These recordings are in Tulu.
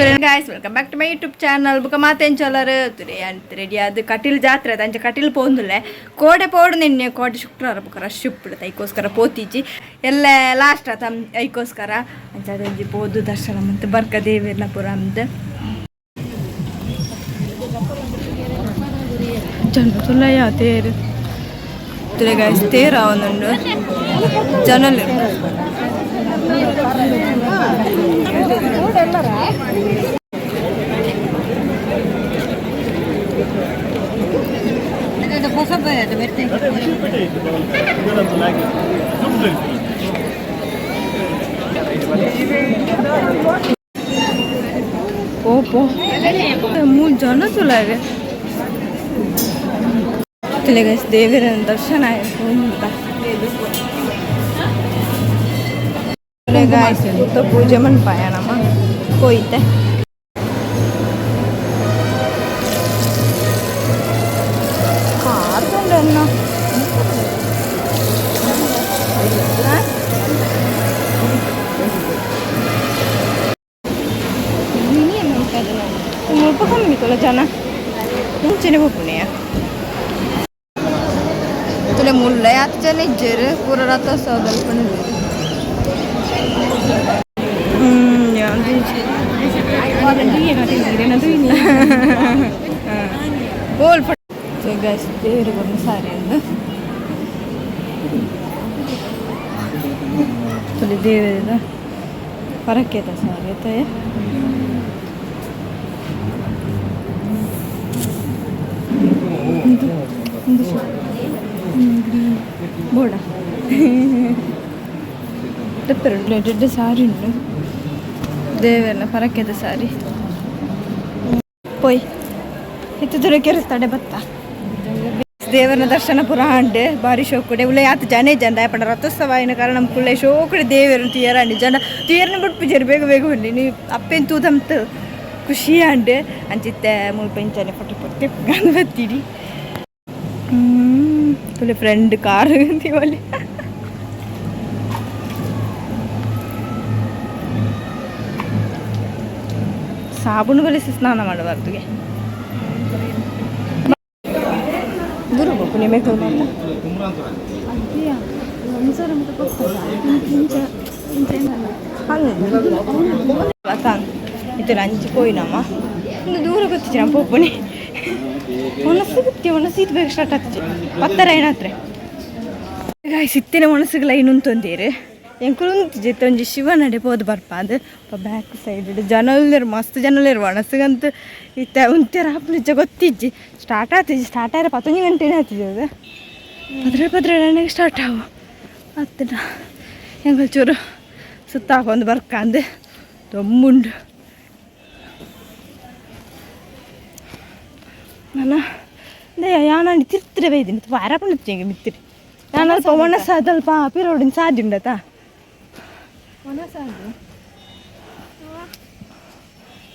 Guys, welcome back to my YouTube channel. ಬುಕ ಮಾತೇನ್ ಚಲರ್ ಅಂತ ರೆಡಿ ಅದು ಕಟೀಲ್ ಜಾತ್ರೆ ಅದು ಅಂಚ ಕಟೀಲ್ ಪೋಂದುಲ್ಲೆ ಕೋಡೆ ಪೋಡು ನಿನ್ನೆ ಕೋಡೆ ಶುಕ್ರವಾರ ಬುಕ ರಶ್ ಉಪ್ಪುಡು ಐಕೋಸ್ಕರ ಪೋತಿಜಿ ಎಲ್ಲ ಲಾಸ್ಟ್ ಆತ ಐಕೋಸ್ಕರ ಅಂಚ ಅದೊಂಜಿ ಪೋದು ದರ್ಶನ ಮಂತ್ ಬರ್ಕ ದೇವಿರ್ನ ಪುರ ಅಂದ್ ಜನ ತುಲಯ ತೇರು ತುಲೆ ಗಾಯ್ಸ್ ತೇರ ಒಂದುಂಡು ಜನಲು. ಪೋ ಪೋ ಮೂರು ಜನ ತುಲಾವೆ ತುಲೆ ಗಾಯ್ಸ್ ದೇವರ ದರ್ಶನ ಆಯ್ತು ಅಂತ. ಗಾಯ್ಸ್, ಪೂಜೆ ಮನ್ಪಾಯ ನಮ್ಮ ಪೋಯಿತೆ. ಕಾರ್ ತೊಂಡನ್ನ. ಮುಲ್ಪ ಕಮ್ಮಿ ತೊಲ ಜನ ಮುಂಚೆನೆ ಪೋಪುನೆಯ ತುಲೆ ಮುಲ್ಲ ಯಾತ್ ಜನ ಇಜ್ಜೆರ್ ಪೂರ ರಥೋತ್ಸವದಲ್ಲಿ. ಯಾವ್ದು ಓಲ್ ಗೈಸ್ ದೇವರು ಬಂದು ಸಾರಿ ಅಂದು ತುಲಿ ದೇವರದ ಪರಕ್ಕೆದ ಸಾರಿ ಅತ್ತಯ. ಬೋಡ ದೊಡ್ಡ ಸಾರಿ ಉಂಟು ದೇವರನ್ನ ಪರಕ್ಕೆದ ಸಾರಿ ಪೋಯ್ ಇತ್ತು ತುರೆ ತಡೆ ಬತ್ತ. ದೇವರನ ದರ್ಶನ ಪುರ ಆಂಡ್ ಬಾರಿ ಶೋಕುಡೆ ಉಲ್ಲ ಯಾತ ಜನ ಜನ ದಾಯಪಂಡ ರಥೋತ್ಸವ ಆಯಿನ ಕಾರಣ ನಮ್ಮ ಕುಳ್ಳೆ ಶೋಕುಡೆ ದೇವೆರ್ ತುಯರಾಂಡ್. ಜನ ತುಯರ್ನ ಬುಡ್ಪುಜೆರ್, ಬೇಗ ಬೇಗ ಬನ್ನಿ ನೀ ಅಪ್ಪೆನ್ ತೂದಂತ ಖುಷಿ ಆಂಡ್. ಅಂಚಿತ್ತೆ ಮುಲ್ಪ ಇಂಚನೆ ಫೋಟೋ ಪೊತ್ತೆ ಬತ್ತಿಡಿ ತುಲೆ ಫ್ರೆಂಡ್ ಕಾರ್ ದಿವಲಿ. ಸಾಬೂನು ಬಳಸಿ ಸ್ನಾನ ಮಾಡಬಾರ್ದುಗೆ ದೂರ ಪುಣ್ಯ ಮೇಕಲ್ ಮಾತ. ಇತ್ತೆ ಅಂಚಿ ಪೋಯಿನಮ್ಮ ಒಂದು ದೂರ ಗೊತ್ತಿಜ್ಜಿ ಪೋಪುನಿ ಒಣಸು ಗೊತ್ತಿ ಒಣಸು ಇದು ಬೇಗ ಸ್ಟಾರ್ಟ್ ಆಗ್ತದೆ ಪತ್ತರ ಏನಾತ್ರೆ. ಗಾಯ್ಸ್, ಇತ್ತಿನ ಒಣಸುಗಳ ಉಂತೊಂದೀರು ಎಂಕುಲು ಉಂತಿಜಿ ಒಂಜಿ ಶಿವನಡೆ ಪೋದು ಬರ್ಪಾದು. ಬ್ಯಾಕ್ ಸೈಡ್ ಜನ ಉಲ್ಲೆರ್, ಮಸ್ತ್ ಜನ ಉಲ್ಲೆರ್. ಒಣಸುಗಂತ ಇತ್ತೆ ಉಂತೆರ್ ಆಪುನಿಜ್ಜ ಗೊತ್ತಿಜ್ಜಿ. ಸ್ಟಾರ್ಟ್ ಆತಿಜಿ. ಸ್ಟಾರ್ಟ್ ಆದ್ರೆ 11 ಗಂಟೆನೇ ಆತಿಜಿ ಅದು. ಪದ್ರೆ ಪದ್ರೆ ನನಗೆ ಸ್ಟಾರ್ಟ್ ಆವು ಅತ್ತಡ. ಎಂಕಲ್ ಚೂರು ಸುತ್ತ ಹಾಕೊಂಡು ಬರ್ಕಂದು ದಮ್ಮುಂಡು ನನ್ನ ಯಾನ ತಿರ್ತಿರೆ ಬೈದಿನಿ ವಾರ ಪಂಡ ಮಿತ್ತಿರಿ. ನಾನು ಅಲ್ಪ ಒಣಸ ಅಲ್ಪ ಪಿರೋಡಿನ ಸಾಧ್ಯ ಉಂಡತಾ.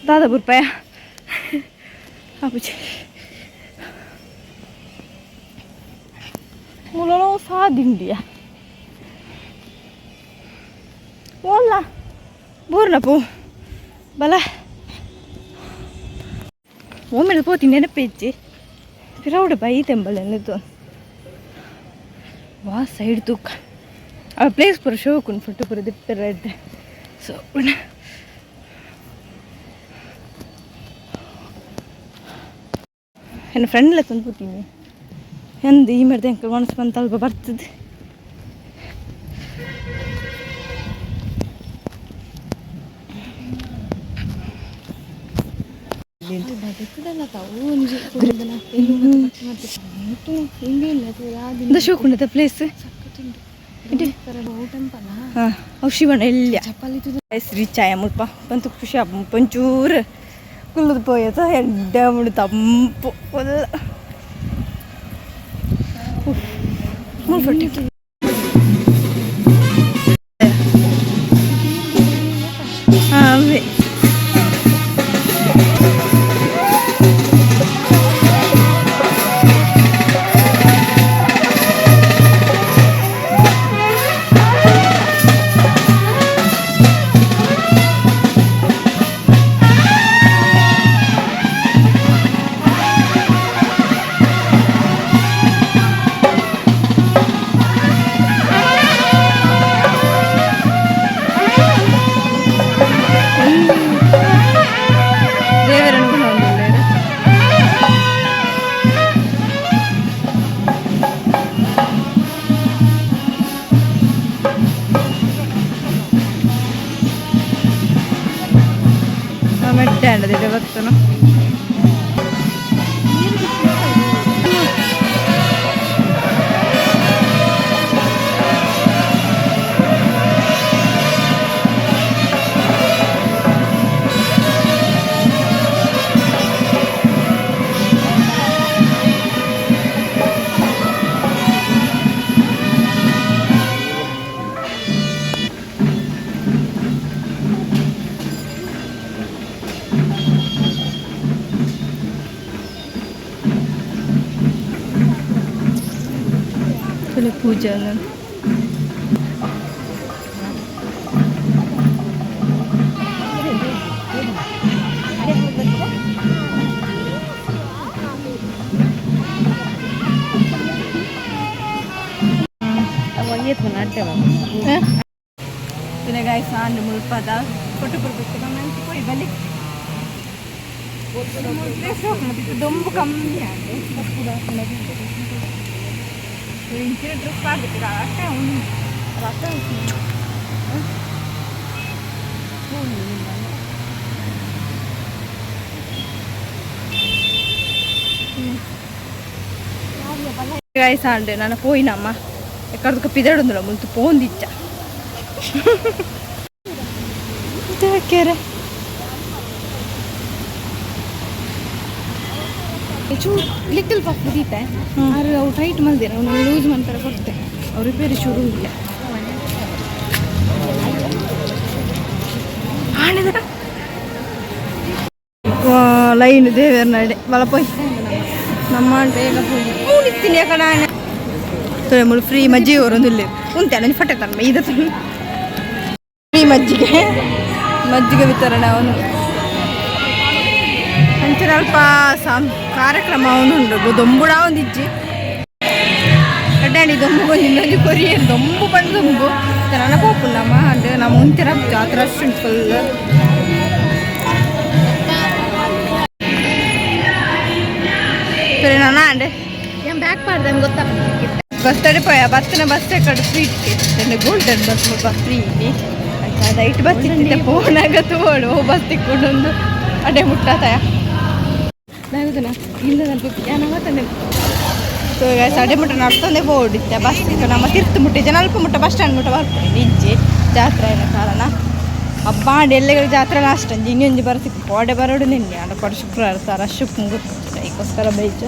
ದಾದ ಬುರ್ಪಾಯ ಆಪುಜಿ ಮೂಲೋ ಸಾಧ್ಯ ಉಂಡಿಯ ಓಲ್ಲ ಬೂರ್ನ ಪೋ ಬಲ ಓಮೆದ ಪೋತಿ ನೆನಪೆಜ್ಜಿ ಪಿರೌಡು ಬೈ ತೆಂಬಲ್ ವಾ ಸೈಡ್ ತೂಕ ಆ ಪ್ಲೇಸ್ ಪೂರ ಶೋಕುಂಡು ಫೋಟೋ ಪೂರ ದಿಪ್ಪೆರ ಎಡ್ಡೆ. ಸೊ ಎನ್ನ ಫ್ರೆಂಡ್ಲ ತಂದು ಪೋತೀನಿ ಎಂದು ಈ ಮರ್ದ ಎಂಕಲ್ ಮನಸ್ಸು ಬಂತ ಅಲ್ಪ ಬರ್ತದೆ. ಶೋಕುಂಡದ ಪ್ಲೇಸ್ ಹಾಂ ಅವು ಶಿವಣ್ಣ ಎಲ್ಯ ರೀಚ್ ಆಯ ಮುಲ್ಪ ಬಂತು ಖುಷಿ ಆಪ. ಒಂಚೂರು ಕುಲ್ಲುದು ಪೋಯತ ಎಡ್ಡೆ ಮುಡು ತಂಪು ಫುಲ್ ಮುಲ್ಪ. ಹಾಂ ಅವೇ. ಎಡ್ಡೆ ಅಂಡದ ದೇವಸ್ಥಾನ. ತೂಲೆ ಪೂಜೆ. ಗಾಯ್ಸ್, ಆಂಡ್ ಮುಲ್ಪದ ಫೋಟೋ ಕೊಡ್ಬೇಕು ನಮ್ಮ ಪೋಯಿ ಬಲಿ. ದೊಂಬು ಕಮ್ಮಿ ಆಂಡ್ ಇಂಚಿನ ಡ್ರೆಸ್ ಆಗುತ್ತೆ. ಅಷ್ಟೇ ರಥ. ಗಾಯ್ಸ್, ಆಂಡ್ ನಾನು ಪೋಯಿನಮ್ಮ ಎಕ್ಕಡ್ದಕ್ಕೆ ಪಿದಡುಂದುಲ ಮುಲ್ತು ಪೋಂದಿಚ್ಚ ಕೆರೆ. ಚೂರು ಲಿಟಲ್ ಪಫ್ ದೀತೆ ಆರು ಅವು ಟೈಟ್ ಮಲ್ದಿರ. ಅವನು ಲೂಸ್ ಮಂತರ ಕೊಡ್ತೆ. ಅವ್ರು ರಿಪೇರಿ ಶುರು ಇಲ್ಲ. ಆಣದ ಲೈನ್ ದೇವರ ನಡೆ ಬಲ ಪೋಯ್ ನಮ್ಮ ಬೇಗ ಪೋಯಿ ಮೂಡಿತ್ತೀನಿ. ಯಾಕಣ ತೊಳೆ ಮುಳು ಫ್ರೀ ಮಜ್ಜಿಗೆ ಹೊರೊಂದಿಲ್ಲ ಉಂತೆ ಅಲ್ಲ ಫಟ್ಟೆ ತಮ್ಮ ಇದು ಫ್ರೀ ಮಜ್ಜಿಗೆ ಮಜ್ಜಿಗೆ ವಿತರಣೆ. ಅವನು ಅಂಚನೆ ಅಲ್ಪ ಸಾಂ ಕಾರ್ಯಕ್ರಮ ಅವನು ಉಂಡು. ದೊಂಬುಡ ಒಂದಿಜ್ಜಿ ಎಡ್ಡಾಣಿ ದೊಂಬು ಇನ್ನೊಂದು ಕೊರಿಯರ್ ದೊಂಬು ಪಂಡ ದೊಂಬು ನನ್ನ ಪೋಪುಂಡಮ್ಮ. ಅಂಡ್ ನಮ್ಮ ಉಂತಿರ ಜಾತ್ರೆ ಅಷ್ಟು ಉಂಟು ಫುಲ್. ಸರಿ ನಾನು ಅಂಡ್ ಏನು ಬ್ಯಾಕ್ ಪಾಡ್ದೆ ಗೊತ್ತಾ? ಬಸ್ ತಡಿಪೋಯ ಬತ್ತಿನ ಬಸ್ ಕಡೆ ಫ್ರೀ ಗೋಲ್ಡನ್ ಬಸ್ ಫ್ರೀ ಇಲ್ಲಿ. ಅದು ಬಸ್ ಇತ್ತಿತ್ತೆ ಪೋನಾಗ ತೋಳು ಬಸ್ ತಿಕ್ಕೊಂಡೊಂದು ಅಡೆ ಮುಟ್ಟಾತಾಯ ನಾಗುದನ ಇಲ್ಲ ಸ್ವಲ್ಪ ಯಾನ. ಸೊ ಅಡೆ ಮುಟ್ಟ ನಡ್ತೊಂದೇ ಬೋಡಿತ್ತೆ ಬಸ್ ನಮ್ಮ ತಿರ್ತು ಮುಟ್ಟೆ ಜನ ಅಲ್ಪ ಮುಟ್ಟ ಬಸ್ ಸ್ಟ್ಯಾಂಡ್ ಮುಟ್ಟ ಬರ್ತಾರೆ. ಇಜ್ಜಿ ಜಾತ್ರೆ ಆಯ್ನ ಕಾರಣ ಹಬ್ಬ ಅಂಡ್ ಎಲ್ಲೆಗಳ ಜಾತ್ರೆ ಲಾಸ್ಟ್ ಅಂಜಿ ಇನ್ನೊಂಜಿ ಬರಸಿಕ್ಕು ಕೋಡೆ ಬರೋಡು ನಿನ್ನೆ ಅಂಡ ಕೊಡ ಶುಕ್ರವಾರ ಸರ್ ರಶ್ ಗೊತ್ತು. ಐಕೋಸ್ಕರ ಬೈಚ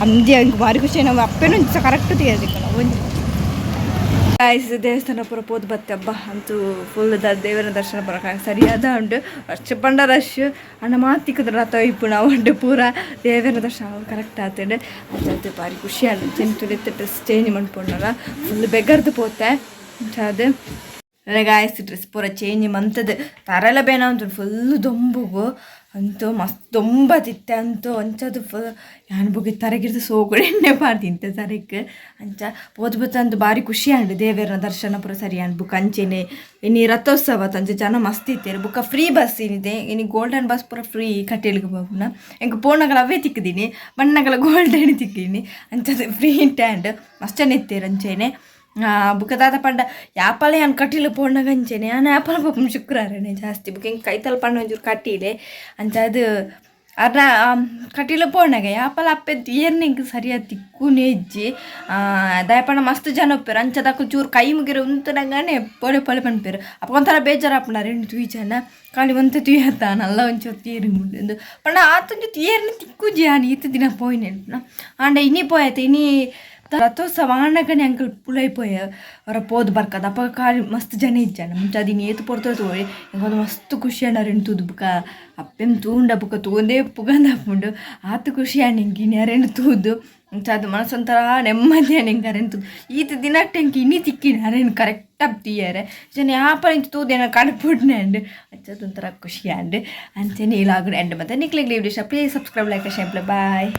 ಅಂದಿ ಅಂಕ್ ಭಾರಿ ಖುಷಿ. ನಮ್ಮ ಅಪ್ಪೇನು ಕರೆಕ್ಟ್ ತೆಗೆದಿಕ್ಕ ನಾವು ಒಂಜಿ. ಗಾಯ್ಸ್, ದೇವಸ್ಥಾನ ಪೂರ ಪೋದು ಬತ್ತೆ. ಹಬ್ಬ ಅಂತೂ ಫುಲ್ the ದೇವರ ದರ್ಶನ ಪೂರ ಸರಿಯಾದ ಉಂಟು. ರಶ್ ಪಂಡ ರಶ್ ಅಣ್ಣ ಮಾತಿಕ್ಕದ್ರ ರಥ ಇಪ್ಪು ನಾವು ಉಂಟು. ಪೂರ ದೇವರ ದರ್ಶನ ಕರೆಕ್ಟ್ ಆತಂಡು. ಅದು ಭಾರಿ ಖುಷಿ ಆಂಡ್ ಚೆಂತುಲಿತ್ತು. ಡ್ರೆಸ್ ಚೇಂಜ್ ಮನ್ಪೊಂಡಲ್ಲ, ಫುಲ್ ಬೆಗರ್ದು ಪೋತೆ. ಅದು ಗಾಯ್ಸ್, ಡ್ರೆಸ್ ಪೂರ ಚೇಂಜ್ ಮಂತದ್ದು ತರೆಲ್ಲ ಬೇನ ಉಂಟು. ಫುಲ್ ದೊಂಬುಗು ಅಂತೂ ಮಸ್ತ್ ದೊಂಬದಿತ್ತೆ ಅಂತೂ ಅಂಚದು ಫುಲ್ ಯಾನ್ ಬೊಕ ತರೆಗಿರ್ದು ಸೋಗುಡು ಎಣ್ಣೆ ಪಾಡ್ದಿಂತೆ ತರೆಕ್. ಅಂಚ ಪೋದು ಬತ್ತ ಅಂತೂ ಭಾರಿ ಖುಷಿ ಆಂಡ್. ದೇವೆರ್ನ ದರ್ಶನ ಪೂರ ಸರಿ ಆಂಡ್. ಬುಕ್ಕ ಅಂಚೆನೆ ಇನಿ ರಥೋತ್ಸವ ಅಂಚ ಜನ ಮಸ್ತ್ ಇತ್ತೆರ್. ಬುಕ್ಕ ಫ್ರೀ ಬಸ್ ಏನಿದೆ ಇನಿ ಗೋಲ್ಡನ್ ಬಸ್ ಪೂರ ಫ್ರೀ ಕಟೀಲ್ಗ್ ಪೋಪುನ. ಎಂಕ್ ಪೋನಗಲ ಅವೇ ತಿಕ್ಕುದಿನಿ, ಬನ್ನಗಲ ಗೋಲ್ಡನ್ ತಿಕ್ಕಿನಿ. ಅಂಚದ ಫ್ರೀ ಟ್ಯಾಂಡ್ ಮಸ್ತ್ ಜನ ಇತ್ತೆರ್ ಅಂಚೆನೆ. ಬುಕ್ಕ ದಾದ ಪಂಡ ಯಾಪಲ ಯಾನ್ ಕಟೀಲು ಪೋಂಡಗ ಅಂಚೆನೆ ಯಾನ್ ಯಾಪಲ ಪೋಪುನ ಶುಕ್ರಾರನೆ ಜಾಸ್ತಿ. ಬುಕ್ಕ ಎಂಕ್ ಕೈತಲ್ ಪಂಡ ಒಂಚೂರು ಕಟೀಲೆ. ಅಂಚ ಅದು ಅರ್ನ ಕಟೀಲು ಪೋಣಗ ಯಾಪಲ ಅಪ್ಪೆ ಏರ್ನ ಎಂಕ್ ಸರಿಯಾದ ತಿಕ್ಕುನೇ ಇಜ್ಜಿ. ದಾಯೆ ಪಂಡ ಮಸ್ತ್ ಜನ ಉಪ್ಪೆರ್. ಅಂಚ ಚೂರು ಕೈ ಮುಗಿರ ಉಂತುನಗನೆ ಪೊಲೆ ಪೊಲೆ ಪನ್ಪೆರ್. ಅಪ್ಪ ಒಂಥರ ಬೇಜಾರಾಪುಂಡು. ಅರೆನ್ ತೂಯಿಜನ ಖಾಲಿ ಒಂತೆ ತೂಯತ್ತ ನಲ್ಲ ಒಂಚೂರು ತೀರು ಉಂಡು ಪಂಡ ಆತೊಂಜಿ ತೇರ್ನ ತಿಕ್ಕುಜಿ ಯಾನ್ ಈತ್ ದಿನ ಪೋಯಿನೆಂಟ್ನ. ಆಂಡ ಇನಿ ಪೋಯತೆ ಇನಿ ರಥೋತ್ಸವ ಆನಗನೆ ಅಂಕಲ್ ಪುಲೈ ಪೋಯ ಅವರ ಪೋದು ಬರ್ಕದ. ಅಪಗ ಖಾಲಿ ಮಸ್ತ್ ಜನ ಇಜ್ಜಾಂಡ. ಮುಂಚೆ ಅದು ಏತ್ ಪೊರ್ತು ತೋಳಿ ಎಂಕೊಂದು ಮಸ್ತ್ ಖುಷಿ ಆಂಡ್ ಅರೆನ್ ತೂದು. ಬುಕ್ಕ ಅಪ್ಪೆನ್ ತೂಂಡ ಬುಕ್ಕ ತೂಂದೇ ಪುಗಂದಾಪುಂಡು. ಆತ್ ಖುಷಿ ಆಂಡ್ ಎಂಕ್ ಇನಿ ಅರೆನ್ ತೂದು. ಅಂಚ ಅದು ಮನಸ್ಸೊಂಥರ ನೆಮ್ಮದಿ ಆಂಡ್ ಎಂಕ್ ಅರೆನ್ ತೂದು. ಈತ್ ದಿನಟ್ ಎಂಕ್ ಇನಿ ತಿಕ್ಕಿನಿ ಅರೆನ್ ಕರೆಕ್ಟ್ ಆದ್ ತೂಯೆರೆ. ಜನ ಯಾಪಲ ಇಂಚ ತೂದು ಎನ ಕಡಪುಡ್ನೆ ಆಂಡ್. ಅಂಚ ಒಂಥರ ಖುಷಿ ಆಂಡ್. ಅಂಚೆನೆ ಈ ಲಾಗ್ ಎಂಡ್ ಮತ್ತೆ ನಿಕ್ಲೆಗ್ leave. Please subscribe, like, share. Bye.